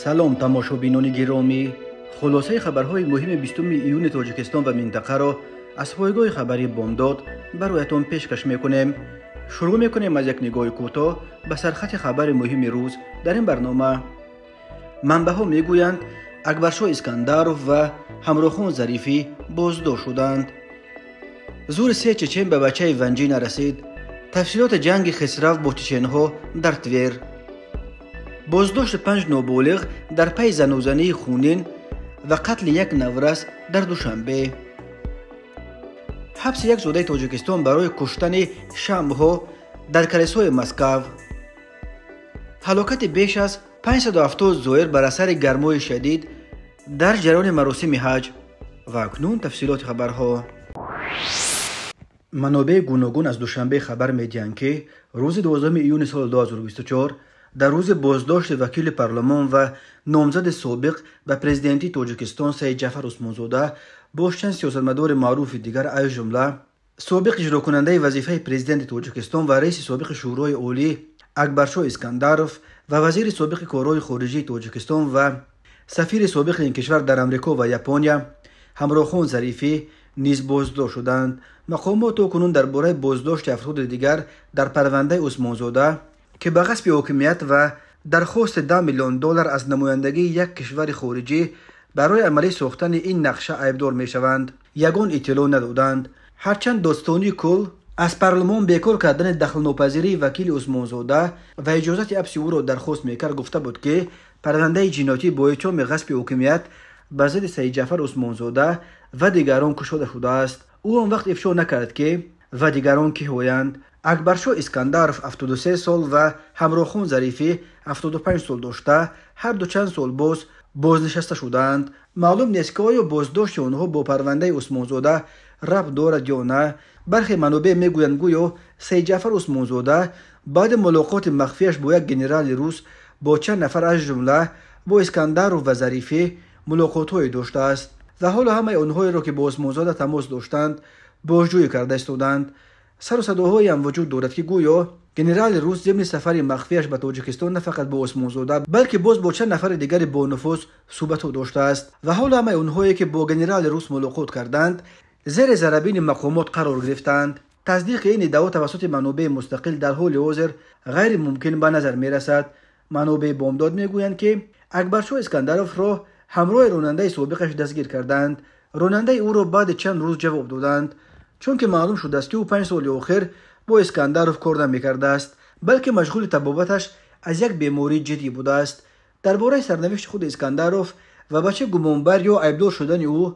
Салом, тамошобинони гиромӣ. Хулосаи хабарҳои муҳими 20 июни Тоҷикистон ва минтақаро аз пойгоҳи хабарии Бомдод бароятон пешкаш мекунем. Шурӯъ мекунем аз як нигоҳи кӯтоҳ ба сархати хабари муҳими рӯз дар ин барнома. Манбаъҳо мегӯянд, Акбаршоҳ Искандаров ва Ҳамроҳхон Зарифӣ боздошт шуданд. Зури се чечен ба бачаи ванҷӣ нарасид. Тафсилоти ҷанги Хисрав бо чеченҳо дар Твер. Боздошти 5 ноболиғ дар пайи занозании хунин ва қатли як наврас дар Душанбе. Ҳабси як зодаи Тоҷикистон барои куштани шамъҳо дар калисои Москав. Ҳалокати беш аз 570 зоир бар асари гармои шадид дар ҷараёни маросими ҳаҷ. Ва акнун тафсилоти хабарҳо. Манобеи гуногун аз Душанбе хабар медиҳанд, ки рӯзи 12 июни соли 2024 дар рӯзи боздошти вакили парлумон ва номзади собиқ ба президентии Тоҷикистон Саидҷафар Усмонзода бо чанд сиёсатмадори маъруфи дигар, аз ҷумла собиқ иҷрокунандаи вазифаи президенти Тоҷикистон ва раиси собиқи Шӯрои Олӣ Акбаршоҳ Искандаров ва вазири собиқи корҳои хориҷии Тоҷикистон ва сафири собиқи ин кишвар дар Амрико ва Япония Ҳамроҳхон Зарифӣ низ боздошт шуданд. Мақомот то кунун дар бораи боздошти афроди дигар дар парвандаи Усмонзода, ки ба ғасби ҳокимият ва дархости 10 миллион доллар аз намояндагии як кишвари хориҷӣ барои амалӣ сохтани ин нақша айбдор мешаванд, ягон иттилоъ надоданд. Ҳарчанд додстонии кул аз парлумон бекор кардани дахлнопазирии вакили Усмонзода ва иҷозати ҳабси ӯро дархост мекард, гуфта буд, ки парвандаи ҷиноятӣ бо иттиҳоми ғасби ҳокимият ба зидди Саидҷафар Усмонзода ва дигарон кушода шудааст. Ӯ он вақт ифшо накард, ки ва дигарон киҳоянд. Акбаршоҳ Искандаров 73 сол ва Ҳамроҳхон Зарифӣ 75 сол дошта, ҳарду чанд сол боз бознишаста шудаанд. Маълум нест, ки оё боздошти онҳо бо парвандаи Усмонзода рабт дорад ё на. Бархе манобеъ мегӯянд, гӯё Саидҷафар Усмонзода баъди мулоқоти махфияш бо як генерали рус бо чанд нафар, аз ҷумла бо Искандаров ва Зарифӣ мулоқотҳое доштааст ва ҳоло ҳамаи онҳоеро, ки бо Усмонзода тамос доштанд, бозҷӯӣ карда истоданд. Сару садоҳоеам вуҷуд дорад, ки гӯё генерали рус зимни сафари махфияш ба Тоҷикистон на фақат бо Усмонзода, балки боз бо чанд нафари дигари бонуфуз суҳбатҳо доштааст ва ҳоло ҳамаи онҳое, ки бо генерали рус мулоқот карданд, зери зарабини мақомот қарор гирифтанд. Тасдиқи ин иддао тавассути манобеи мустақил дар ҳоли ҳозир ғайримумкин ба назар мерасад. Манобеи Бомдод мегӯянд, ки Акбаршоҳ Искандаровро ҳамроҳи ронандаи собиқаш дастгир карданд. Ронандаи ӯро баъди чанд рӯз ҷавоб доданд, чунки маълум шудааст, ки ӯ 5 соли охир бо Искандаров кор намекардааст, балки машғули табобаташ аз як бемории ҷиддӣ будааст. Дар бораи сарнавишти худи Искандаров ва ба чӣ гумонбар ё айбдор шудани ӯ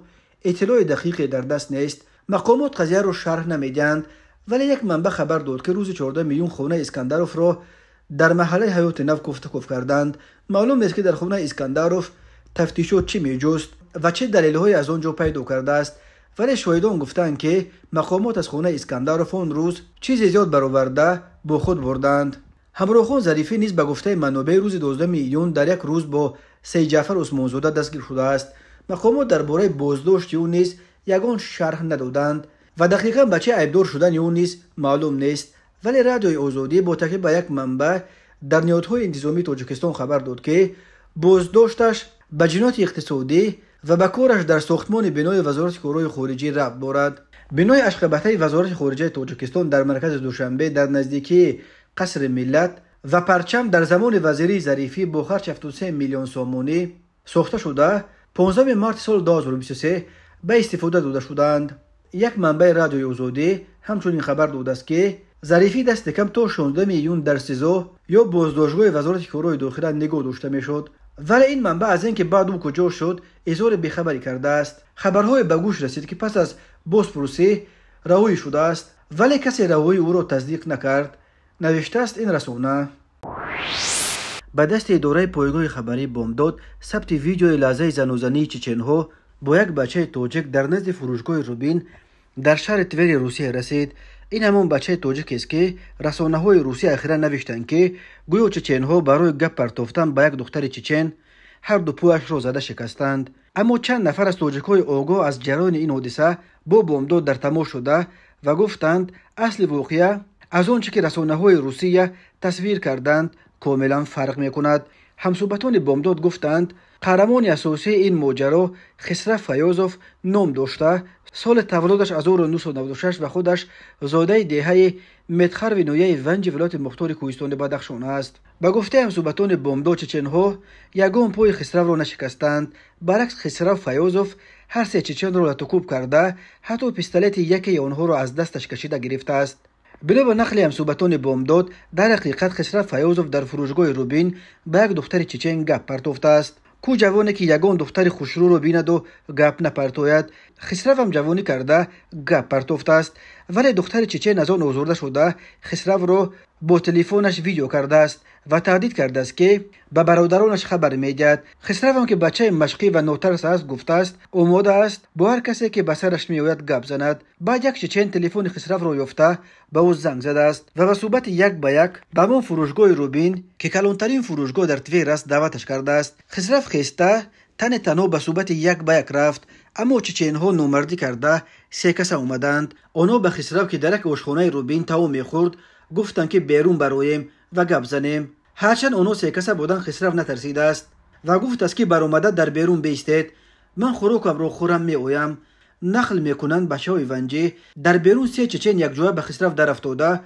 иттилои дақиқе дар даст нест. Мақомот қазияро шарҳ намедиҳанд, вале як манбаъ хабар дод, ки рӯзи 14 июн хонаи Искандаровро дар маҳаллаи Ҳаёти Нав куфтукуф карданд. Маълум нест, ки дар хонаи Искандаров тафтишот чӣ меҷуст ва чӣ далелҳое аз он ҷо пайдо кардааст, вале шоҳидон гуфтанд, ки мақомот аз хонаи Искандаров он рӯз чизе зиёд бароварда бо худ бурданд. Ҳамроҳхон Зарифӣ низ ба гуфтаи манобеъ рӯзи 12 июн дар як рӯз бо Саидҷафар Усмонзода дастгир шудааст. Мақомот дар бораи боздошти ӯ низ ягон шарҳ надоданд ва дақиқан ба чӣ айбдор шудани ӯ низ маълум нест. Вале Радиои Озодӣ бо такя ба як манбаъ дар ниҳодҳои интизомии Тоҷикистон хабар дод, ки боздошташ ба ҷинояти иқтисодӣ ва ба кораш дар сохтмони бинои Вазорати корҳои хориҷӣ рабт дорад. Бинои ашқабатаи Вазорати хориҷаи Тоҷикистон дар маркази Душанбе дар наздикии Қасри Миллат ва Парчам дар замони вазирии Зарифӣ бо харҷи 73 миллион сомонӣ сохта шуда, 15 марти соли 2023 ба истифода дода шудаанд. Як манбаи Радиои Озодӣ ҳамчунин хабар додааст, ки Зарифӣ дасти кам то 16 июн дар СИЗО ё боздоштгоҳи Вазорати корҳои дохила нигоҳ дошта мешуд. Вале ин манбаъ аз ин ки баъд ӯ куҷо шуд, изҳори бехабарӣ кардааст. Хабарҳое ба гӯш расид, ки пас аз бозпурсӣ раҳоӣ шудааст, вале касе раҳоии ӯро тасдиқ накард, навиштааст ин расона. Ба дасти идораи пойгоҳи хабарии Бомдод сабти видеои лаҳзаи занозании чеченҳо бо як бачаи тоҷик дар назди фурӯшгоҳи Рубин дар шаҳри Твери Русия расид. Ин ҳамон бачаи тоҷикест, ки расонаҳои Русия ахиран навиштанд, ки гӯё чеченҳо барои гап партофтан ба як духтари чечен ҳарду пӯяшро зада шикастанд. Аммо чанд нафар аз тоҷикҳои огоҳ аз ҷараёни ин ҳодиса бо Бомдод дар тамос шуда ва гуфтанд, асли воқеа аз он чӣ ки расонаҳои Русия тасвир карданд комилан фарқ мекунад. Ҳамсӯҳбатони Бомдод гуфтанд, қаҳрамони асосии ин моҷаро Хисрав Фаёзов ном дошта, соли таваллудаш 1996 ва худаш зодаи деҳаи Медхарви ноҳияи Ванҷи вилояти Мухтори Кӯҳистони Бадахшон аст. Ба гуфтаи ҳамсӯҳбатони Бомдод, чеченҳо ягон пои Хисравро нашикастанд. Баръакс, Хисрав Фаёзов ҳар се чеченро латукӯб карда, ҳатто пистолети якеи онҳоро аз дасташ кашида гирифтааст. Бино ба нақли ҳамсӯҳбатони Бомдод, дар ҳақиқат Хисрав Фаёзов дар фурӯшгоҳи Рубин ба як духтари чечен гап партофтааст. Ку ҷавоне ки ягон духтари хушрӯро бинаду гап напартояд. Хисравам ҷавонӣ карда гап партофтааст, вале духтари чечен аз он озурда шуда Хисравро бо телефонаш видео кардааст ва таҳдид кардааст, ки ба бародаронаш хабар медиҳад. Хисравам, ки бачаи машқӣ ва нотарс аст, гуфтааст, омода аст бо ҳар касе, ки ба сараш меояд, гап занад. Баъд як чечен телефони Хисравро ёфта ба ӯ занг задааст ва ба суҳбати як ба як ба ҳамон фурӯшгоҳи Рубин, ки калонтарин фурӯшгоҳ дар Твер аст, даъваташ кардааст. Хисрав хеста тани танҳо ба суҳбати як ба як рафт, аммо чеченҳо номардӣ карда се каса омаданд. Онҳо ба Хисрав, ки дар як ошхонаи Рубин таом мехӯрд, гуфтанд, ки берун бароем ва гап занем. Ҳарчанд онҳо се каса буданд, Хисрав натарсидааст ва гуфтааст, ки баромада дар берун бистед, ман хӯрокамро хӯрам меоям. Нақл мекунанд бачаҳои Ванҷӣ, дар берун се чечен якҷоя ба Хисрав дарафтода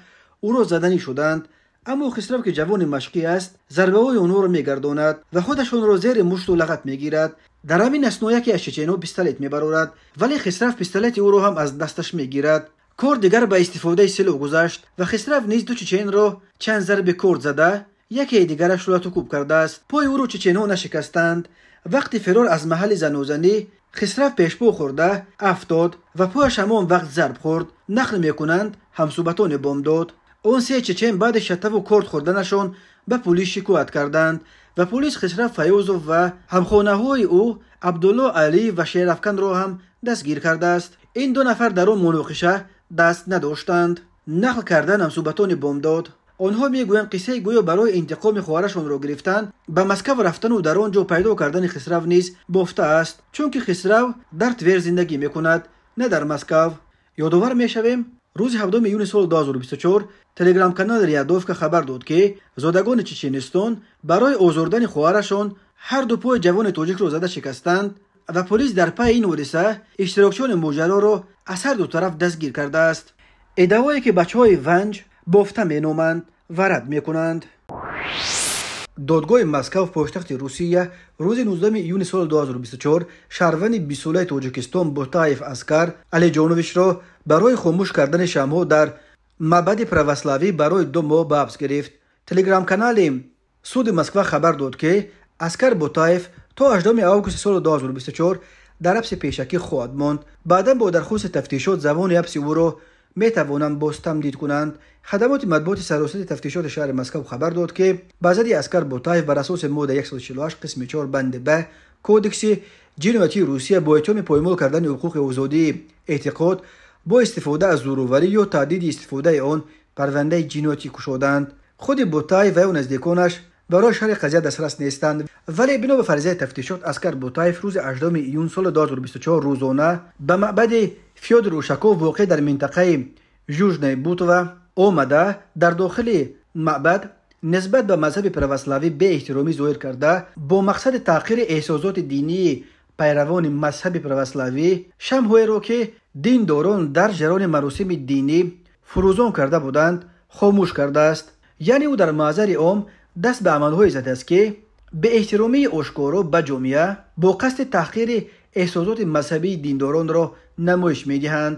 ӯро заданӣ шуданд, аммо Хисрав, ки ҷавони машқӣ аст, зарбаҳои онҳоро мегардонад ва худашонро зери мушту лағат мегирад. Дар ҳамин асно яке аз чеченҳо пистолет мебарорад, вале Хисрав пистолети ӯро ҳам аз дасташ мегирад. Кор дигар ба истифодаи силоҳ гузашт ва Хисрав низ ду чеченро чанд зарби корд зада, якеи дигарашро латукӯб кардааст. Пои ӯро чеченҳо нашикастанд. Вақти фирор аз маҳалли занозанӣ Хисрав пешпо хӯрда афтод ва пояш ҳамон вақт зарб хӯрд, нақл мекунанд ҳамсӯҳбатони Бомдод. Он се чечен баъди шатаву корд хӯрданашон ба полис шикоят карданд ва полис Хисрав Фаёзов ва ҳамхонаҳои ӯ Абдулло Алиев ва Шерафканро ҳам дастгир кардааст. Ин ду нафар дар он муноқиша даст надоштанд, нақл карданд ҳамсӯҳбатони Бомдод. Онҳо мегӯянд, қиссаи гӯё барои интиқоми хоҳарашонро гирифтан ба Москав рафтану дар он ҷо пайдо кардани Хисрав низ бофта аст, чунки Хисрав дар Твер зиндагӣ мекунад, на дар Москав. Ёдовар мешавем, рӯзи 7 июни соли 2024 телеграм-канали Рядовка хабар дод, ки зодагони Чеченистон барои озурдани хоҳарашон ҳар ду пои ҷавони тоҷикро зада шикастанд ва полис дар пайи ин ҳодиса иштирокчиёни моҷароро аз ҳар ду тараф дастгир кардааст. Иддаое ки бачаҳои Ванҷ бофта меноманд ва рад мекунанд. Додгоҳи Москав, пойтахти Русия, рӯзи 19 июни соли 2024 шаҳрванди бистсолаи Тоҷикистон Ботаев Аскар Алиҷоновичро барои хомӯш кардани шамъҳо дар маъбади православӣ барои 2 моҳ ба ҳабс гирифт. Телеграм-канали суди Москва хабар дод, ки Аскар Ботаев то 8 августи соли 2024 дар ҳабси пешакӣ хоҳад монд. Баъдан бо дархости тафтишот замони ҳабси ӯро метавонанд боз тамдид кунанд. Хадамоти матбуоти саросати тафтишоти шаҳри Москав хабар дод, ки ба зади Аскар Ботаев бар асоси модда 148 қисми 4 банди Б Кодекси ҷиноятии Русия бо иттиҳоми поймол кардани ҳуқуқи озодии эътиқод бо истифода аз зӯроварӣ ё таҳдиди истифодаи он парвандаи ҷиноятӣ кушоданд. Худи Ботаев ва ё наздиконаш барои шарҳи қазия дастрас нестанд, вале бино ба фарзияи тафтишот Аскар Ботаев рӯзи 8 июн соли 2024 рӯзона ба маъбади Фёдор Ушаков воқеъ дар минтақаи Южная Бутова омада дар дохили маъбад нисбат ба мазҳаби православӣ беэҳтиромӣ зоҳир карда, бо мақсади таъқири эҳсосоти динии пайравони мазҳаби православӣ шамъҳоеро, ки диндорон дар ҷараёни маросими динӣ фурӯзон карда буданд, хомӯш кардааст. Яъне ӯ дар маъзари ом даст ба амалҳое задааст, ки беэҳтиромии ошкоро ба ҷомеа бо қасди таҳқири эҳсосоти мазҳабии диндоронро намоиш медиҳанд.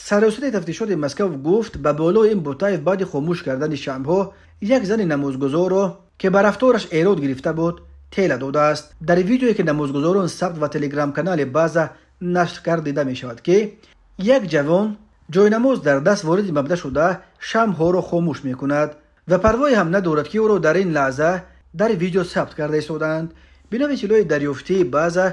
Сарраёсати тафтишоти Москав гуфт, ба болои ин Ботаев баъди хомӯш кардани шамъҳо як зани намозгузорро, ки ба рафтораш эрод гирифта буд, тела додааст. Дар видеое, ки намозгузорон сабт ва телеграм-канали База нашр кард, дида мешавад, ки як ҷавон ҷойнамоз дар даст вориди мабда шуда шамъҳоро хомӯш мекунад ва парвое ҳам надорад, ки ӯро дар ин лаҳза дар видео сабт карда истодаанд. Бино ба иттилои дарёфтии База,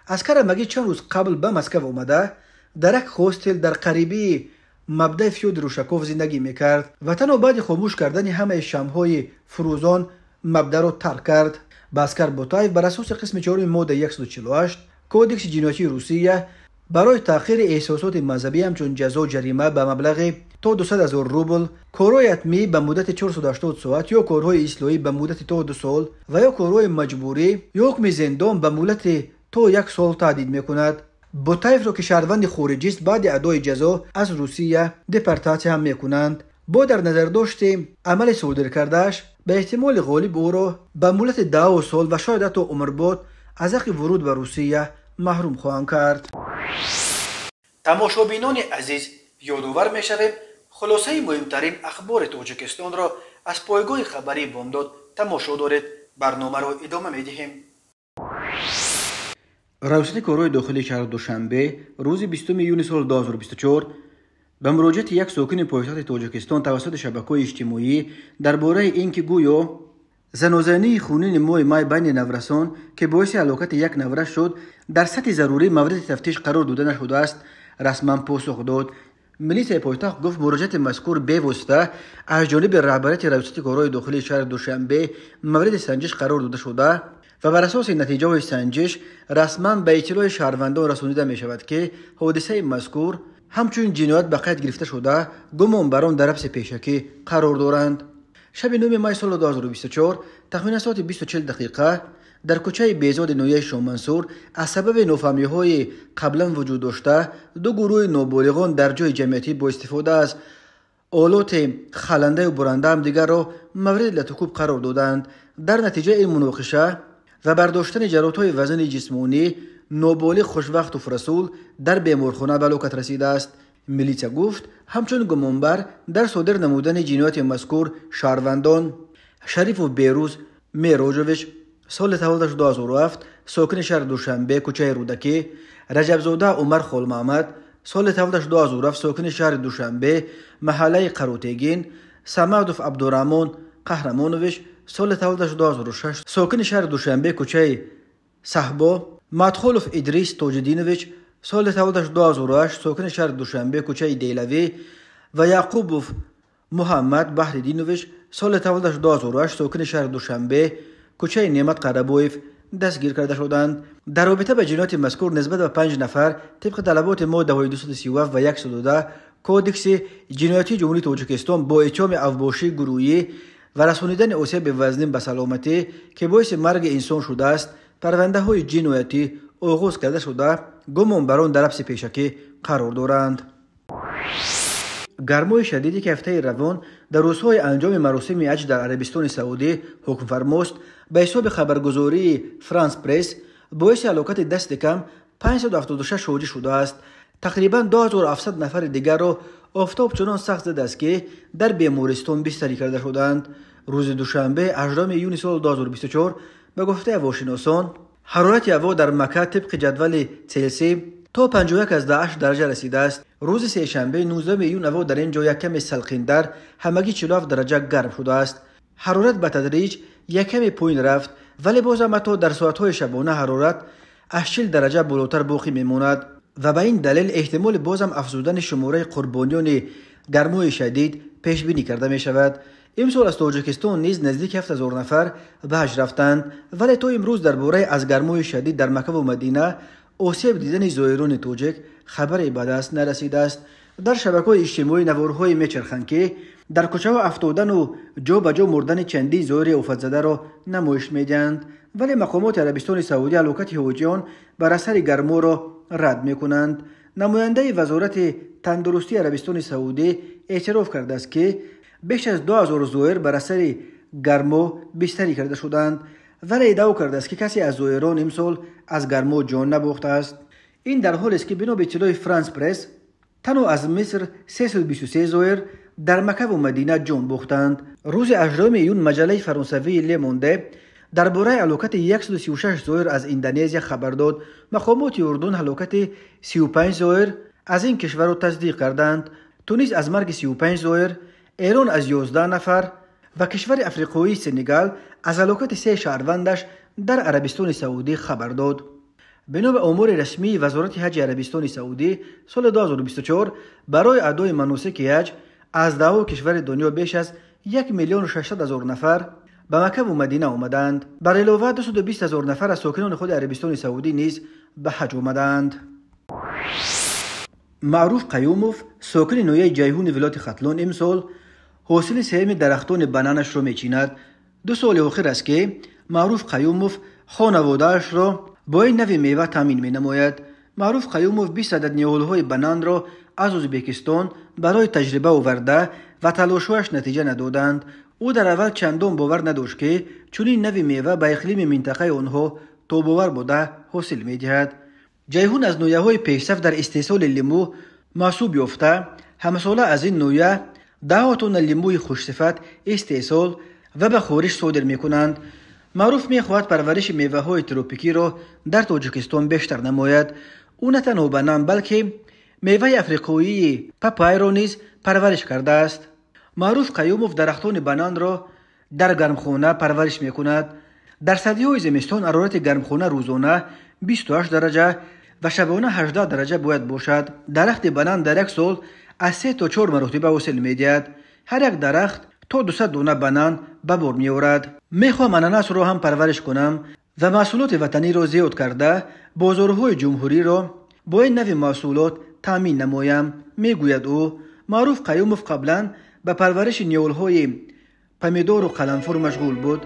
Аскар ҳамагӣ чанд рӯз қабл ба Москав омада дар як хостел дар қарибии мабдаи Фёдор Ушаков зиндагӣ мекард ва танҳо баъди хомӯш кардани ҳамаи шамъҳои фурӯзон мабдаро тарк кард. Ба Аскар Ботаев бар асоси қисми 4 моддаи 148 Кодекси ҷиноятии Русия Барои таъхири эҳсосоти мазҳабӣ ҳамчун ҷазо ҷарима ба маблағи то 200 000 рубл, корҳои ҳатмӣ ба муддати 480 соат ё корҳои ислоҳӣ ба муддати то 2 сол ва ё корҳои маҷбурӣ ё ҳукми зиндон ба муҳлати то 1 сол таҳдид мекунад. Бутаевро, ки шаҳрванди хориҷист, баъди адои ҷазо аз Русия депортатсия ҳам мекунанд. Бо дар назардошти амали содир кардааш, ба эҳтимоли ғолиб ӯро ба муҳлати 10 сол ва шояд ҳатто умрбод аз ҳаққи вуруд ба Русия маҳрум хоҳанд кард. Тамошобинони азиз, ёдовар мешавем, хулосаи муҳимтарин ахбори Тоҷикистонро аз пойгоҳи хабарии Бомдод тамошо доред. Барномаро идома медиҳем. Раёсати корҳои дохилии шаҳри Душанбе рӯзи 20 июни соли 2024 ба муроҷиати як сокини пойтахти Тоҷикистон тавассути шабакаҳои иҷтимоӣ дар бораи ин ки гӯё занозании хунини моҳи май байни наврасон, ки боиси ҳалокати як наврас шуд, дар сатҳи зарурӣ мавриди тафтиш қарор дода нашудааст, расман посух дод. Милисияи пойтахт гуфт, муроҷиати мазкур бевосита аз ҷониби раҳбарияти раёсати корҳои дохилии шаҳри Душанбе мавриди санҷиш қарор дода шуда ва бар асоси натиҷаҳои санҷиш расман ба иттилои шаҳрвандон расонида мешавад, ки ҳодисаи мазкур ҳамчун ҷиноят ба қайд гирифта шуда, гумонбарон дар ҳабси пешакӣ қарор доранд. Шаби 9 май соли 2024 тахминан соати 20:40 дар кӯчаи Безоди ноҳияи Шоҳмансур аз сабаби нофаҳмиҳои қаблан вуҷуд дошта ду гурӯҳи ноболиғон дар ҷои ҷамъиятӣ бо истифода аз олоти халандаю буранда ҳамдигарро мавриди латукӯб қарор доданд. Дар натиҷаи ин муноқиша ва бардоштани ҷароҳатҳои вазни ҷисмонӣ ноболиғ Хушвақтов Расул дар беморхона ба ҳалокат расидааст. Милитсия гуфт, ҳамчун гумонбар дар содир намудани ҷинояти мазкур шаҳрвандон Шарифов Берӯз Мероҷович, соли таваллудаш 2007, сокини шаҳри Душанбе, кӯчаи Рӯдакӣ, Раҷабзода Умар Холмаҳмад, соли таваллудаш 2007, сокини шаҳри Душанбе, маҳаллаи Қаротегин, Самадов Абдураҳмон Қаҳрамонович, соли таваллудаш 2006, сокини шаҳри Душанбе, кӯчаи Саҳбо, Мадхулов Идрис Тоҷиддинович, соли таваллудаш 2008, сокини шаҳри Душанбе, кӯчаи Делавӣ ва Яқубов Муҳаммад Баҳриддинович, соли таваллудаш 2008, сокини шаҳри Душанбе, кӯчаи Неъмат Қарабоев дастгир карда шуданд. Дар робита ба ҷинояти мазкур нисбат ба 5 нафар тибқи талаботи моддаҳои 237 ва 110 Кодекси ҷиноятии Ҷумҳурии Тоҷикистон бо иттиҳоми авбошии гурӯҳӣ ва расонидани осеби вазнин ба саломатӣ, ки боиси марги инсон шудааст, парвандаҳои ҷиноятӣ оғоз карда шуда, гумонбарон дар ҳабси пешакӣ қарор доранд. Гармои шадиде, ки ҳафтаи равон дар рӯзҳои анҷоми маросими ҳаҷ дар Арабистони Саудӣ ҳукмфармост, ба ҳисоби хабаргузории Франс Пресс боиси ҳалокати дасти кам 576 ҳоҷӣ шудааст. Тақрибан 2700 нафари дигарро офтоб чунон сахт задааст, ки дар бемористон бистарӣ карда шуданд. Рӯзи душанбе 18 июни соли 2024 ба гуфтаи ҳавошиносон, ҳарорати ҳаво дар Макка тибқи ҷадвали Целсий то 51,8 дараҷа расидааст. Рӯзи сешанбе 19 июн ҳаво дар ин ҷо як каме салқинтар, ҳамагӣ 47 дараҷа гарм шудааст. Ҳарорат ба тадриҷ як каме поин рафт, вале бозам ҳатто дар соатҳои шабона ҳарорат аз 40 дараҷа болотар боқӣ мемонад ва ба ин далел эҳтимоли бозам афзудани шумораи қурбониёни гармои шадид пешбинӣ карда мешавад. Имсол аз Тоҷикистон низ наздики 7000 нафар ба ҳаҷ рафтанд, вале то имрӯз дар бораи аз гармои шадид дар Маккаву Мадина осеб дидани зоирони тоҷик хабаре ба даст нарасидааст. Дар шабакаҳои иҷтимоӣ наворҳое мечарханд, ки дар кӯчаҳо афтодану ҷо ба ҷо мурдани чандин зоири офатзадаро намоиш медиҳанд, вале мақомоти Арабистони Саудӣ ҳалокати ҳоҷиён бар асари гарморо рад мекунанд. Намояндаи вазорати тандурустии Арабистони Саудӣ эътироф кардааст, ки беш аз 2000 зоир бар асари гармо бистарӣ карда шуданд, вале иддао кардааст, ки касе аз зоирон имсол аз гармо ҷон набохтааст. Ин дар ҳолест, ки бино ба иттилои Франс Пресс танҳо аз Миср 323 зоир дар Маккаву Мадина ҷон бохтанд. Рӯзи 18 июн маҷаллаи фаронсавии Ле Монде дар бораи ҳалокати 136 зоир аз Индонезия хабар дод. Мақомоти Урдун ҳалокати 35 зоир аз ин кишварро тасдиқ карданд. Тунис аз марги 35 зоир, Эрон аз 11 нафар ва кишвари африқоии Сенегал аз ҳалокати 3 шаҳрвандаш дар Арабистони Саудӣ хабар дод. Бино ба омори расмии Вазорати ҳаҷи Арабистони Саудӣ соли 2024 барои адои маносики ҳаҷ аз 10 кишвари дунё беш аз 1 600 000 нафар ба Маккаву Мадина омаданд. Бар илова 220 000 нафар аз сокинони худи Арабистони Саудӣ низ ба ҳаҷ омаданд. Маъруф Қаюмов, сокини ноҳияи Ҷайҳуни вилояти Хатлон, имсол ҳосили сеюми дарахтони бананашро мечинад. 2 соли охир аст, ки Маъруф Қаюмов хонаводаашро бо ин нави мева таъмин менамояд. Маъруф Қаюмов 20 адад ниҳолҳои бананро аз Ӯзбекистон барои таҷриба оварда ва талошҳояш натиҷа надоданд. Ӯ дар аввал чандон бовар надошт, ки чунин нави мева ба иқлими минтақаи онҳо тобовар буда ҳосил медиҳад. Ҷайҳун аз ноҳияҳои пешсаф дар истеҳсоли лимӯ маҳсуб ёфта, ҳамасола аз ин ноҳия 10 тонна лимӯи хушсифат истеҳсол ва ба хориҷ содир мекунанд. Маъруф мехоҳад парвариши меваҳои тропикиро дар Тоҷикистон бештар намояд. Ӯ на танҳо банан, балки меваи африқоии папайро низ парвариш кардааст. Маъруф Қаюмов дарахтони бананро дар гармхона парвариш мекунад. Дар сардиҳои зимистон ҳарорати гармхона рӯзона 28 дараҷа ва шабона 18 дараҷа бояд бошад. Дарахти банан дар як сол аз 3 то 4 маротиба ҳосил медиҳад. Ҳар як дарахт то 200 дона банан ба бор меорад. Мехоҳам ананасро ҳам парвариш кунам ва маҳсулоти ватаниро зиёд карда бозорҳои ҷумҳуриро бо ин нави маҳсулот таъмин намоям, мегӯяд ӯ. Маъруф Қаюмов қаблан ба парвариши ниҳолҳои помидору қаламфур машғул буд.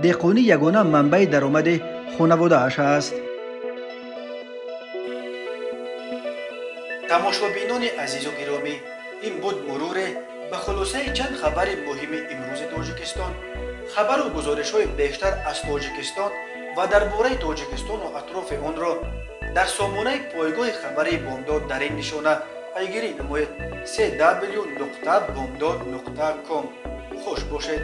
Деҳқонӣ ягона манбаи даромади хонаводааш аст. Тамошобинони азизу гиромӣ, ин буд муруре ба хулосаи чанд хабари муҳими имрӯзи Тоҷикистон. Хабару гузоришҳои бештар аз Тоҷикистон ва дар бораи Тоҷикистону атрофи онро дар сомонаи пойгоҳи хабарии Бомдод дар ин нишона пайгирӣ намоед: cw.bomdod.com. Хуш бошед.